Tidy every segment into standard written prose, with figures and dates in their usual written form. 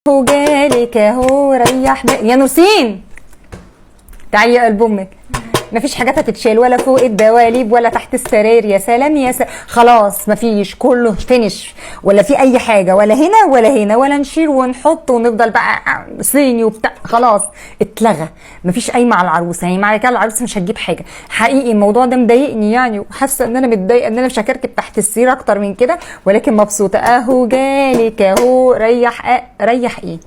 وجالك اهو ريح يا نورسين تعالي يا قلب امك. مفيش حاجات هتتشال ولا فوق الدواليب ولا تحت السرير. يا سلام يا سلام، خلاص مفيش، كله finish، ولا في اي حاجة ولا هنا ولا هنا، ولا نشيل ونحط ونفضل بقى صيني وبتاع، خلاص اتلغى، مفيش قايمة على العروسة. يعني معنى كده العروسة مش هتجيب حاجة. حقيقي الموضوع ده مضايقني يعني، وحاسه ان انا متضايقة ان انا مش هكركب تحت السرير اكتر من كده، ولكن مبسوطة. اهو جالك اهو ريح ريح ايه؟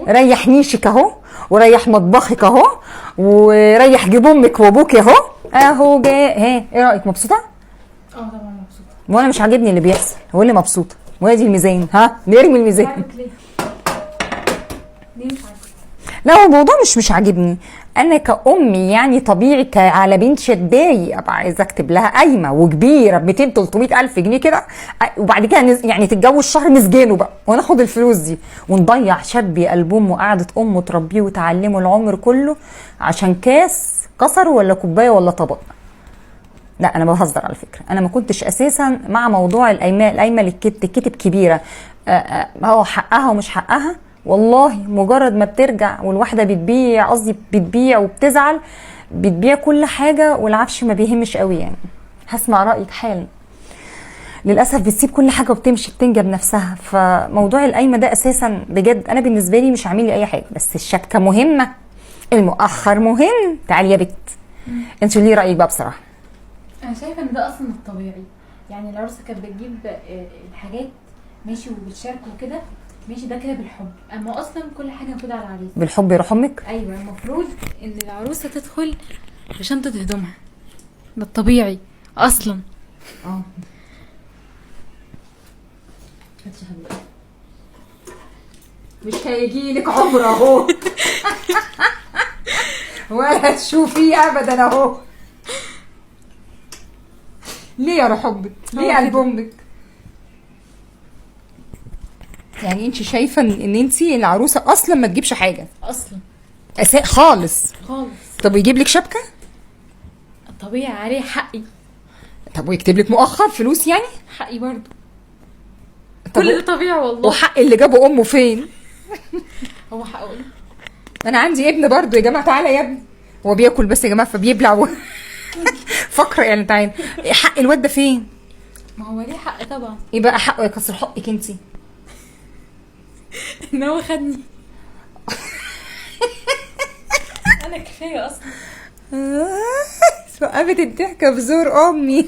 ريح نيشك اهو، وريح مطبخك اهو، وريح جيب امك وابوك اهو. اهو جاي. ها ايه رايك؟ مبسوطة؟ اه طبعا مبسوطة. وانا مش عاجبني اللي بيحصل، هو اللي مبسوطة. وادي الميزان، ها نرمي الميزان. عاجبك ليه؟ ليه مش عاجبك؟ لا هو الموضوع مش عاجبني انا كأمي يعني، طبيعي على بنتي اتضايق، ابقى عايزه اكتب لها قايمة وكبيره ب 200 300 الف جنيه كده، وبعد كده يعني تتجوز شهر نسجنه بقى وناخد الفلوس دي ونضيع شاب يا قلب امه قعدت امه تربيه وتعلمه العمر كله عشان كاس كسر ولا كوباية ولا طبق. لا انا بهزر على فكرة، انا ما كنتش اساسا مع موضوع القايمة، القايمة اللي تتكتب كبيرة، هو حقها ومش حقها. والله مجرد ما بترجع والواحده بتبيع، قصدي بتبيع وبتزعل، بتبيع كل حاجة والعفش ما بيهمش قوي يعني. هسمع رايك حالا. للاسف بتسيب كل حاجة وبتمشي، بتنجب نفسها. فموضوع القايمة ده اساسا بجد انا بالنسبة لي مش عامل لي اي حاجة، بس الشبكة مهمة، المؤخر مهم. تعالي يا بت انت ليه رايك بقى بصراحة؟ انا شايفه ان ده اصلا الطبيعي، يعني العروسة كانت بتجيب الحاجات ماشي وبتشارك وكده ماشي، ده كده بالحب. اما اصلا كل حاجة المفروض على العريس. بالحب يروح امك. ايوه المفروض ان العروسة تدخل بشنطه هدومها، ده الطبيعي اصلا. مش هيجي لك عمر اهو ولا تشوفيه ابدا اهو. ليه يا روح امك؟ ليه يا قلب امك؟ يعني انت شايفه ان انت العروسة اصلا ما تجيبش حاجة اصلا اساء خالص خالص. طب ويجيب لك شبكة؟ الطبيعي عليه حقي. طب ويكتب لك مؤخر فلوس يعني؟ حقي برضه. كل ده طبيعي والله. وحق اللي جابه امه فين؟ هو حقه ايه؟ انا عندي ابن برضه يا جماعة، تعالى يا ابني. هو بياكل بس يا جماعة فبيبلع فقره يعني. تعالى، حق الواد ده فين؟ ما هو ليه حق طبعا. ايه بقى حقه يا كسر حقك انت؟ ان هو خدني انا كفاية اصلا. وقفت الضحكة بزور امي.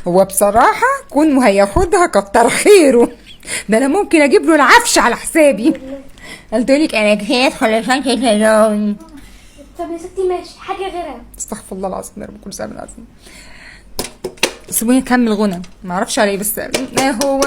هو بصراحة كون هياخدها كتر خيره، ده انا ممكن اجيب له العفش على حسابي. قلت لك انا كفاية ادخل عشان كده. طب يا ستي ماشي، حاجة غيرها. استغفر الله العظيم يا رب، كل سنة العظيم. سيبوني اكمل غنى، ما اعرفش على ايه بس ما هو.